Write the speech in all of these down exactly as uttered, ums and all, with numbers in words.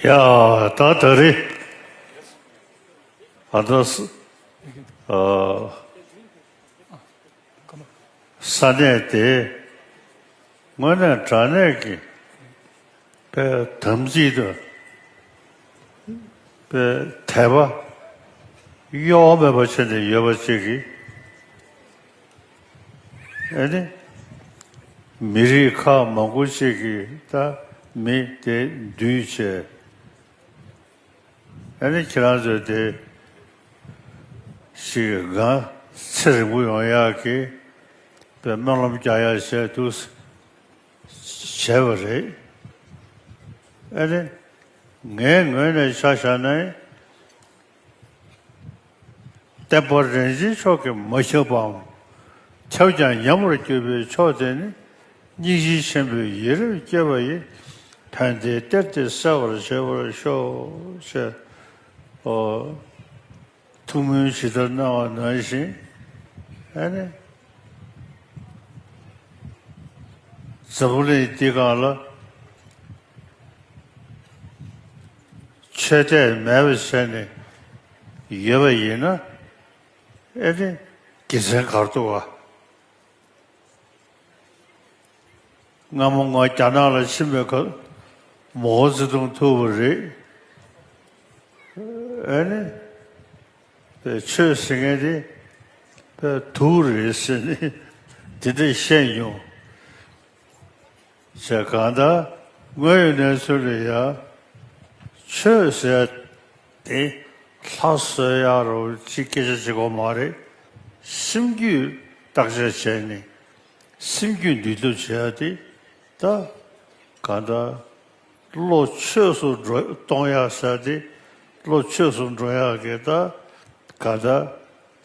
ཡ། ད་ད་རེས་ཨ་ད་ས་ཨ་ས་གནས་དེ་དངོས་གནས་དྲང་གནས་ཀྱི་པའི་དམ་ཚིག་དང་པའི་དད་པ་གཡོ་བ་མེད་པ་བྱས་ནས་ཡོད་པ་ཅིག་གིས། ཨ་ནི་མི་རིགས་ཁག་མང་པོ་ཅིག་གིས་ད་མི་དེ་འདུས་བྱས། ཨ་ནི་ཁྱེད་རང་ཚོས་དེ་ཞིག་ང་ཚེ་རིང་པོ་ཡོང་ཡག་གི་པའི་སྨོན་ལམ་རྒྱག་ཡག་བྱས་འདུག་བྱས་པ་རེད། ཨ་ནི་ངའི་ངོས་ནས་ཆ་བཞག་ན། བསྟན་པ་རིན་ཆེན་མཆོག་གིས་མ་ཁྱབ་པའམ། ཁྱབ་ཀྱང་ཉམས་པར་གྱུར་པའི་ཕྱོགས་དེ་ནི། སྙིང་རྗེ་ཆེན་པོས་ཡིད་རབ་བསྐྱོད་པ་ཡིས། ཕན་བདེའི་གཏེར་དེ་གསལ་བར་བྱེད་པར་ཤོག་ཅེས། ཨོ། ཐུགས་སྨོན་ཇི་ལྟར་གནང་བ་ནང་བཞིན། ཨ་ནི། འཛམ་བུ་གླིང་འདི་སྒང་ལ། ཆོས་དད་མེད་པ་བྱས་ནས་ཡོད་པ་ཡིན་ན། ཨེ་ནི་དགེ་མཚན་ག་རེ་འདུག་ག། སྔ་མོ་ང་རྒྱ་ནག་ལ་ཕྱིན་པའི་སྐབས་མའོ་ཙེ་ཏུང་ཐུག་པ་རེད། ཨེ་ནི་པའི་ཆོས་ཟེར་མཁན་དེ་པའི་དུག་རེད་ཟེར་ནས་དེ་འདྲ་བཤད་མྱོང་། ཟེར་གང་ལྟར་དངོས་ཡོད་གནས་ཚུལ་ལ་ཡང་ཆོས་ཟེར་དེ་ལྷ་གསོལ་ཡག་རོ་ཅིག་སྐད་ཆ་བྱེད་དགོས་མ་རེད། སེམས་རྒྱུད་བརྟག་དཔྱད་བྱས་ནས་སེམས་རྒྱུད་འདུལ་ཐབས་བྱེད་ཡག་དེ་ད་གང་ལྟར་བློ་ཆོས་སུ་འགྲོ་གཏོང་ཡག་ཟེར་དེ་བློ་ཆོས་སུ་འགྲོ་ཡག་གི་ད་གང་ལྟར་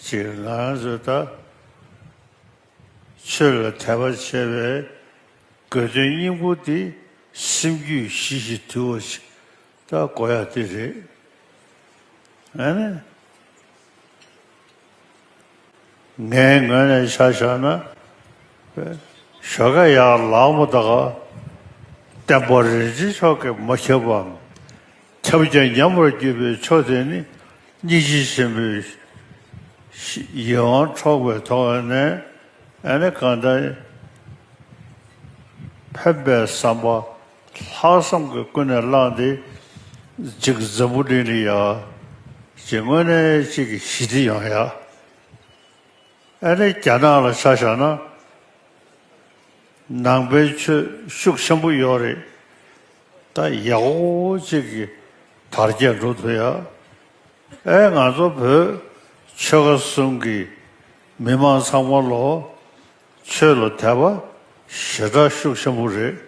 ཅིག་ང་རང་ཚོས་ད། ཆོས་ལ་དད་པ་བྱས་པའི་དགོས་དོན་སྙིང་པོ་དེ་སེམས་རྒྱུད་ཞི་ཞིང་དུལ་བ་ཞིག་ད་དགོས་ཡག་དེ་རེད། ཨ་ནི། ངའི་ངོས་ནས་ཆ་བཞག་ན། ཞོགས་ཀ་ཡར་ལངས་པ་དང་། བསྟན་པ་རིན་ཆེན་མཆོག་གིས་མ་ཁྱབ་པའམ། ཁྱབ་ཀྱང་ཉམས་པར་གྱུར་པའི་ཕྱོགས་དེ་ནི། སྙིང་རྗེ་ཆེན་པོའི་ཡིད་དབང་འཕྲོག་པའི་ཐོག་ནས། ཨ་ནི་གང་ལྟར་ཕན་པའི་བསམ་པ་ལྷག་བསམ་གྱིས་ཀུན་ནས་བསླངས་ཏེ། ཅིག་འཛམ་བུ་གླིང་ལ་ཡ་ཅིག་དངོས་གནས་ཅིག་གི་ཞི་བདེ་ཡོང་ཡ། ཨ་ནི་རྒྱ་ནག་ལ་ཆ་བཞག་ན། ནང་པའི་ཆོས་ཤུགས་ཆེན་པོ་ཡོད་རེད། ད་ཡག་པོ་ཅིག་གི་དར་རྒྱས་འགྲོ་ཐུབ་ཡ། ཨེ་ང་ཚོ་བོད་ཆོལ་ཁ་གསུམ་གྱི་མི་མང་ཚང་མ་ལོ་ཆོས་ལ་དད་པ་ཞེ་དྲག་ཤུགས་ཆེན་པོ་རེད།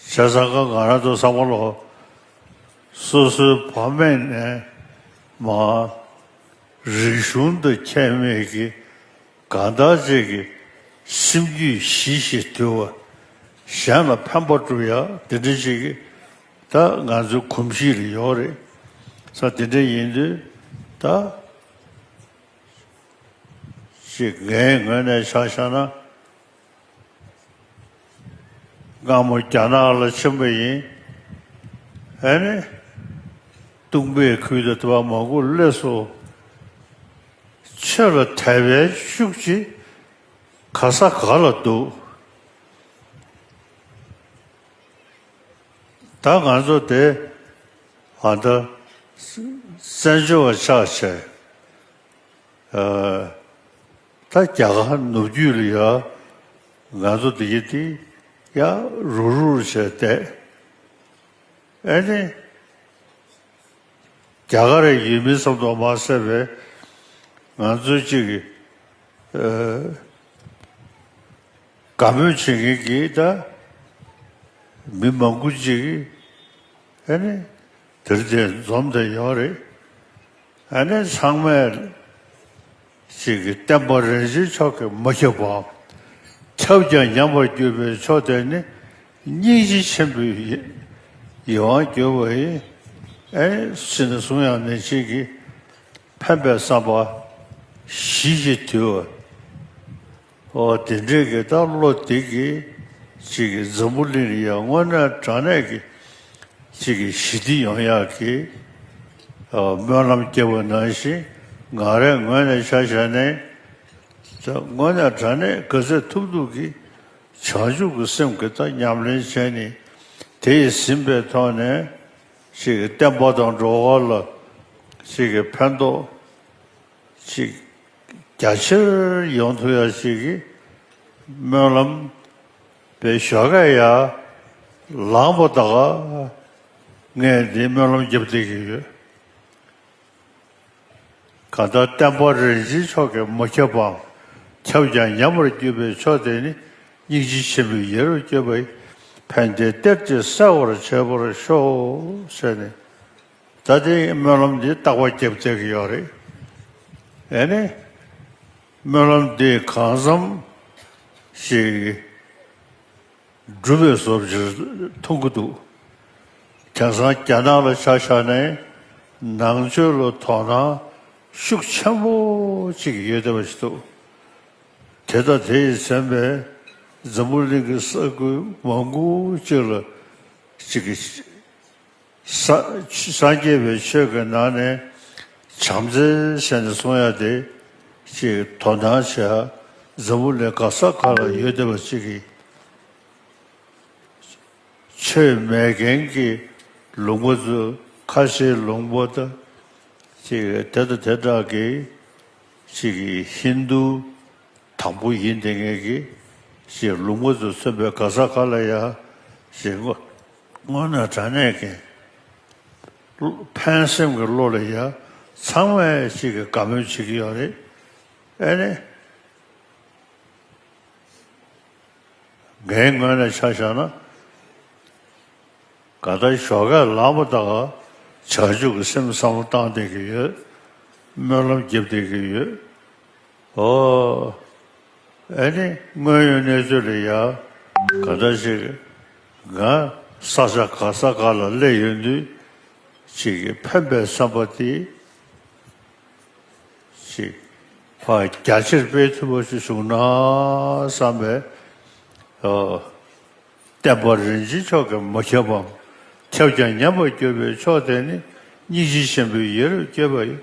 བྱས་ཙང་ཀ་ང་རང་ཚོ་ཚང་མ་ལོ་སོ་སོའི་བག་མེད་ནས་མ་རིག་གཞུང་དང་ཁྱད་མེད་ཀྱི་གང་ལྟར་ཅིག་གི་སེམས་རྒྱུད་ཞི་ཞིང་དུལ་བ། གཞན་ལ་ཕན་པ་སྒྲུབ་ཡ་དེ་འདྲ་ཅིག་གི་ད་ང་ཚོའི་གོམས་གཤིས་ལ་ཡོད་རེད། ས་དེ་འདྲ་ཡིན་དུས་ད་ཅིག་ངའི་ངོས་ནས་ཆ་བཞག་ན། སྔ་མོ་རྒྱ་ནག་ལ་ཕྱིན་པ་ཡིན། ཨ་ནི། སྟོང་པའི་ཁུལ་དུ་དུ་བ་མང་པོ་སླེབས་སོ། ཆོས་ལ་དད་པའི་ཤུགས་ཀྱིས་ག་ས་ག་ལ་འདུག་ད་ང་ཚོ་དེ་ཨ་ད་བཙན་བྱོལ་བ་ཆགས་བྱས། ད་རྒྱ་གར་ནུབ་རྒྱུད་ལ་ཡ་ང་ཚོ་འདི་གི་དེ་ཡ་རུག་རུག་བྱས་བསྡད། ཨེ་ནི། རྒྱ་གར་ཡུལ་མི་ཙམ་དུ་མ་ཟད་པའི་ང་ཚོའི་གཅིག་གི་དགའ་མོས་བྱེད་མཁན་གྱི་ད་མི་མང་པོ་ཅིག་གིས་ཨ་ནི་དེར་དེ་འཛོམས་བསྡད་ཡོད་རེད། ཨ་ནི་ཚང་མས་ཅིག་གི་བསྟན་པ་རིན་ཆེན་མཆོག་གིས་མ་ཁྱབ་པའམ། ཁྱབ་ཀྱང་ཉམས་པར་གྱུར་པའི་ཕྱོགས་དེ་ནི་སྙིང་རྗེ་ཆེན་པོའི་ཡིད་དབང་བསྒྱུར་བ་ཡིས། ཨེ་ཕྱི་ནས་གསུང་ཡང་ནས་ཅིག་གི་ཕན་པའི་བསམ་པ་ཞི་ཞིང་དུལ་བ། ཨོ་དེ་འདྲས་ཀྱི་ད་བློ་དེ་གིས་ ཅིག་གི་འཛམ་བུ་གླིང་ལ་ཡང་དངོས་གནས་དྲང་གནས་ཀྱི་ཅིག་གི་ཞི་བདེ་ཡོང་ཡག་གི་ཨ་སྨོན་ལམ་བརྒྱབ་པ་ནང་བཞིན། ང་རའི་ངོས་ནས་ཆ་བཞག་ནས། ད་དངོས་གནས་དྲང་གནས་ག་ཚོད་ཐུབ་ཐུབ་ཀྱིས་བྱང་ཆུབ་ཀྱི་སེམས་ཀྱི་ད་ཉམས་ལེན་བྱས་ནས། དེ་ཡིས་ཟིན་པའི་ཐོག་ནས་ཅིག་གི་བསྟན་པ་དང་འགྲོ་བ་ལ་ཅིག་གི་ཕན་ཐོགས་ཅིག་རྒྱ་ཆེར་ཡོང་ཐུབ་ཡ་ཞིག་གི་སྨོན་ལམ་པའི་ཞོགས་ཀས་ཡར་ལངས་པ་ད་ག་ངས་འདི་སྨོན་ལམ་བརྒྱབ་བསྡད་ཀྱི་ཡོད། གང་ལྟར་བསྟན་པ་རིན་ཆེན་མཆོག་གིས་མ་ཁྱབ་པའམ། ཁྱབ་ཀྱང་ཉམས་པར་གྱུར་པའི་ཕྱོགས་དེ་ནི། སྙིང་རྗེ་ཆེན་པོས་ཡིད་རབ་བསྐྱོད་པ་ཡིས། ཕན་བདེའི་གཏེར་གྱིས་གསལ་བར་བྱེད་པར་ཤོག་ཟེར་ནས། ད་ལྟའི་སྨོན་ལམ་འདི་རྟག་པར་བརྒྱབ་བསྡད་ཀྱི་ཡོད་རེད། ཨེ་ནི། སྨོན་ལམ་འདི་གང་འཚམ་ཞིག་འགྲུབ་པའི་བཟོ་འདྲ་མཐོང་གི་འདུག་དེང་སང་རྒྱ་ནག་ལ་ཆ་བཞག་ནས་ནང་ཆོས་ལ་དོ་སྣང་ཤུགས་ཆེན་པོ་ཅིག་ཡོད་བསྡད་པ་ཞིག་འདུག་དེ་དང་དེ་ཡིས་མཚོན་པའི་འཛམ་བུ་གླིང་གི་ས་ཁུལ་མང་པོ་ཅིག་ལ་ཅིག་གི་ས་སངས་རྒྱས་པའི་ཆོས་ཀྱི་ནང་ནས་བྱམས་བརྩེ་ཟེར་ནས་གསུང་ཡ་དེ་ཅིག་དོ་སྣང་བྱེད་ཡ་འཛམ་བུ་གླིང་ག་ས་ག་ལ་ཡོད་བསྡད་པ་ཅིག་གི་ཆོས་མེད་མཁན་གྱི་ལུང་པ་ཚོ། ཁ་ཆེའི་ལུང་པ་དང་ཅིག་དེ་དང་དེ་འདྲ་གི་ཅིག་གི་ཧིན་དུ་དང་པོ་ཡིན་བསྡད་མཁན་གྱི་ཅིག་ལུང་པ་ཚོ་མཚོན་པའི་ག་ས་ག་ལ་ཡ་ཅིག་དངོས་དངོས་གནས་དྲང་གནས་ཀྱི་ཕན་སེམས་ཀྱི་བློ་ལ་ཡ་ཚང་མས་ཅིག་གི་དགའ་མོས་བྱེད་ཀྱི་ཡོད་རེད། ཨེ་ནི། ངའི་ངོས་ནས་ཆ་བཞག་ན། ག་ད་ཞོགས་ཀས་ལངས་པ་ད་ག་བྱང་ཆུབ་ཀྱི་སེམས་བསམ་བློ་བཏང་བསྡད་ཀྱི་ཡོད། སྨོན་ལམ་བརྒྱབ་བསྡད་ཀྱི་ཡོད། ཨོ། ཨེ་ནི་དངོས་ཡོད་གནས་ཚུལ་ལ་ཡ་ག་ད་ཞིག་ང་ས་ཆ་ག་ས་ག་ལ་སླེབས་ཡོང་དུས་ཅིག་གི་ཕན་པའི་བསམ་པ་དེ། ཅིག་ཕར་རྒྱ་ཆེར་སྤེལ་ཐུབ་པ་ཞིག་བྱུང་ན་བསམ་པའི། ཨོ། བསྟན་པ་རིན་ཆེན་མཆོག་གིས་མ་ཁྱབ་པའམ། ཁྱབ་ཀྱང་ཉམས་པར་གྱུར་པའི་ཕྱོགས་དེ་ནི། སྙིང་རྗེ་ཆེན་པོས་ཡིད་རབ་བསྐྱོད་པ་ཡིས།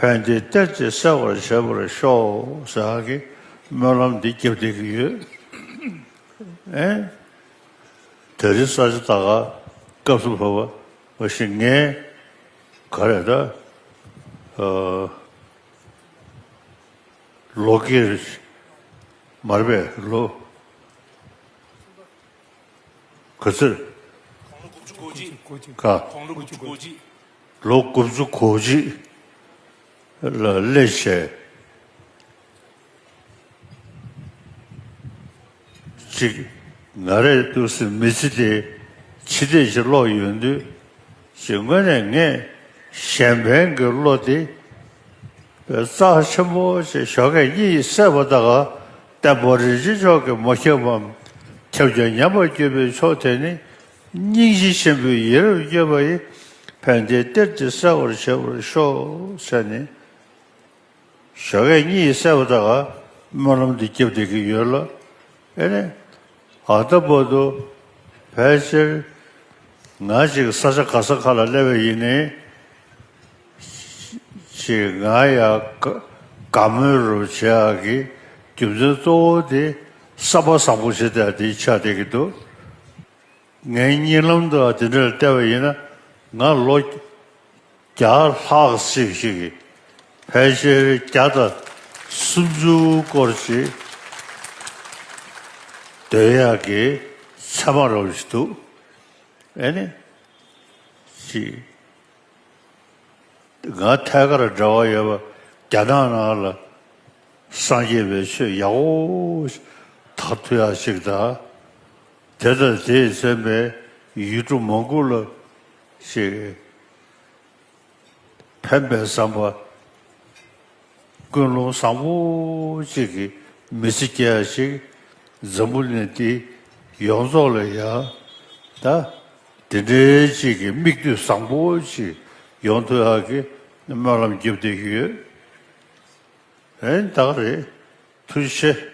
ཕན་བདེའི་གཏེར་གྱིས་གསལ་བར་བྱེད་པར་ཤོག་ཟེར་གྱི་སྨོན་ལམ་འདི་བརྒྱབ་བསྡད་ཀྱི་ཡོད། ཨེ། དེ་རིང་ས་ཆ་ད་ག་སྐབས་སུ་བབ་པ་མ་གཞི་ངས་ག་རེ་ད། ཨ། ལོ་ཀིར་མར་པས་ལོ་ག་ཚོད། ག་ལོ་དགུ་བཅུ་གོ་གཅིག་ལ་སླེབས་བྱས། ཅིག་ང་རའི་འདུག་སེ་མི་ཚེ་དེ་ཕྱི་བལྟས་ཤིག་ཀློག་ཡོང་དུས། ཅིག་དངོས་གནས་ངས་གཞན་ཕན་གྱི་བློ་དེ་རྩ་ཆེན་པོ་ཞིག་ཞོགས་ཀས་གཉིད་སད་པ་ད་ག་བསྟན་པ་རིན་ཆེན་མཆོག་གིས་མ་ཁྱབ་པའམ། ཁྱབ་ཀྱང་ཉམས་པར་གྱུར་པའི་ཕྱོགས་དེ་ནི། སྙིང་རྗེ་ཆེན་པོས་ཡིད་རབ་བསྐྱོད་པ་ཡིས། ཕན་བདེའི་གཏེར་གྱིས་གསལ་བར་བྱེད་པར་ཤོག་ཟེར་ནས། ཞོགས་ཀས་གཉིད་སད་པ་ད་ག་སྨོན་ལམ་འདི་བརྒྱབ་བསྡད་ཀྱི་ཡོད་ལ། ཨེ་ནས། ད་ལྟ་བར་དུ་ཕལ་ཆེར་ང་ཅིག་ས་ཆ་ག་ས་ག་ལ་སླེབས་པ་ཡིན་ནའི། ཅིག་ང་ཡ་དགའ་དགའ་མོས་རུ་བྱེད་ཡག་གི་རྒྱུ་མཚན་གཙོ་བོ་དེ་བསམ་པ་བཟང་པོ་བྱེད་བསྡད་དེ་ཆགས་བསྡད་ཀྱི་འདུག་ངའི་གཉིད་ལམ་དུ་དེ་འདྲར་བལྟས་པ་ཡིན་ན། ང་ལོ་བརྒྱ་ལྷག་ཙམ་ཞིག་གི་ཕལ་ཆེར་བརྒྱ་དང་སུམ་ཅུ་སྐོར་ཞིག་སྡོད་ཡག་གི་མཚན་མ་རོབ་ཞིག་འདུག་ཨེ་ནི། ཅིག་ང་ཐད་ཀར་འབྲེལ་བ་ཡོད་པ་རྒྱ་ནག་ནང་ལ་སངས་རྒྱས་པའི་ཆོས་ཡག་པོ་དར་ཐུབ་ཡག་ཅིག་དང་། དེ་དང་དེས་མཚོན་པའི་ཡུལ་གྲུ་མང་པོ་ལ་ཅིག་ཕན་པའི་བསམ་པ། ཀུན་སློང་བཟང་པོ་ཅིག་གི་མི་ཚེ་སྐྱེལ་ཡག་ཅིག་འཛམ་བུ་གླིང་འདི་ཡོངས་རྫོགས་ལ་ཡ། ད་དེ་འདྲའི་ཅིག་གི་མིག་ལྟོས་བཟང་པོ་ཅིག་ཡོང་ཐུབ་ཡག་གི་སྨོན་ལམ་རྒྱབ་བསྡད་ཀྱི་ཡོད། ཨེ་ད་ག་རེད། ཐུགས་རྗེ་ཆེ།